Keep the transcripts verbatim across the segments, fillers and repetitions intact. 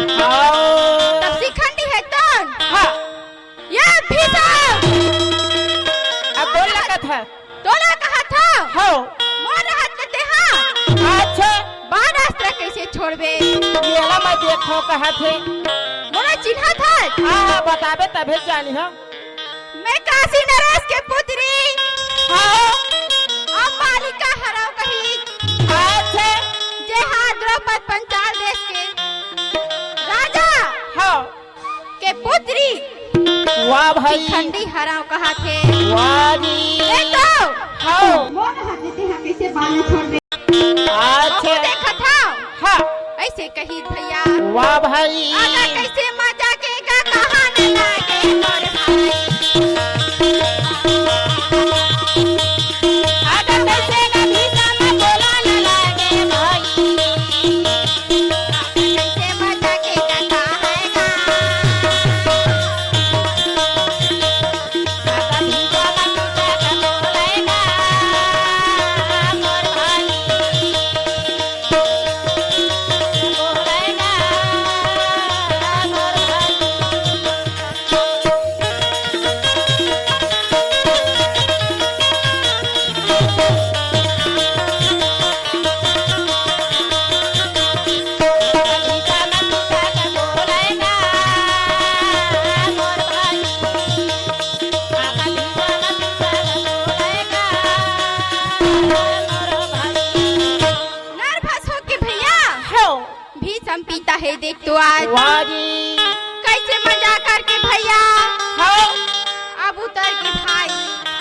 हाँ। तब शिखंडी हे तोन। हाँ। ये भीषम! अब बोल लगत हे। तोला कहत हव? हव। मोर रहत के तेहा? अच्छा। बाण अस्त्र कइसे छोड़बे? येला मैं देखो कहत हे। मोला चिन्हत हस? हाँ, हाँ, बताबे तभे जानिहा। मैं काशी नरेश के पुत्री। हव। अम्बालिका हरव कही। अच्छा। जे हा द्रौपद पंचाल देश के राजा। हव। के पुत्री। वाह भाई। शिखंडी हरव कहत हे। वाह जी। ए तो। हव। मोर हाथ में तेहा कइसे बाण छोड़ दे। अच्छा। अहो देखत हव। हाँ। अइसे कही भैया। वाह भाई। अगर कइसे मजा के गा कहाने लागे मोर भाई। अगर कइसे गा भीषम बोला न लागे भाई। नर्वस होके भैया। हव। भीषम पिता हे देख तो आज। वाह जी। कइसे मजाक करके भैया। हव। अब उतर गे भाई।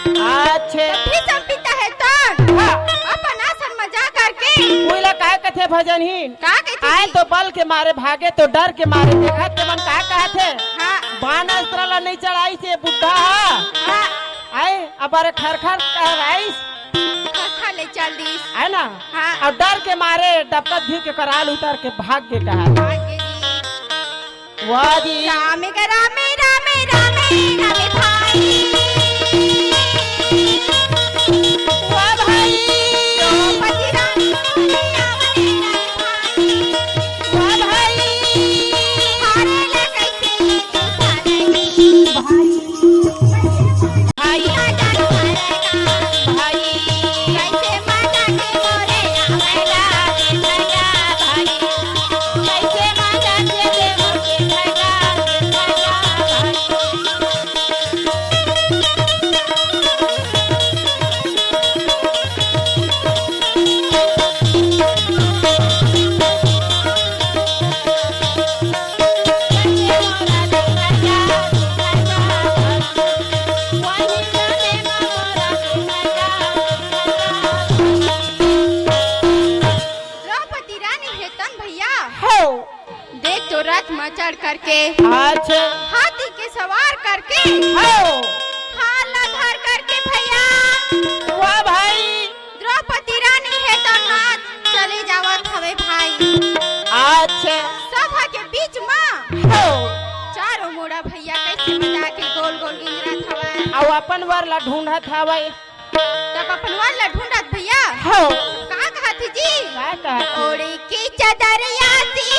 अच्छा। भीषम पिता हे तोन। हाँ। अपन असन मजाक करके। ओइला काय कथे भजनहीन? का कथे आए जी? तो बल के मारे भागे तो डर के मारे। देखत ते मन का कहत हे? हाँ। बाण अस्त्र ला नइ चलाइस ए बुड्ढा हा। हाँ। आए, अबार खरखर करवाइस। खरखर ले चल दिस। है ना? हाँ। अउ डर के मारे डबकत घिव के कराल उतर के भाग गे कहत। भाग गे जी। वाह जी। रामे गा रामे, रामे, रामे, रामे भाई। वाह भाई। द्रौपदी रानी रावण रानी भाई। वाह भाई। हारे ला कइसे ये तूफान भाई। भाई। भाई। द्रौपदी रानी हे तन भैया। हव। देख तो रथ म चढ़ करके। अच्छा। हाथी के सवार करके। हव। हाथ ला धर करके भैया। वाह भाई। द्रौपदी रानी हे तो नाच चले जावत हवे भाई। अच्छा। सभा के बीच म। हव। चारों मुड़ा भैया कइसे मिला के गोल गोल इंजरत हवय। अउ अपन वर ला ढूंढत हवय। तब अपन वर ला ढूंढत भैया। हव। का कहत हे जी? का कहत हे? ओढ़ के चदरिया सी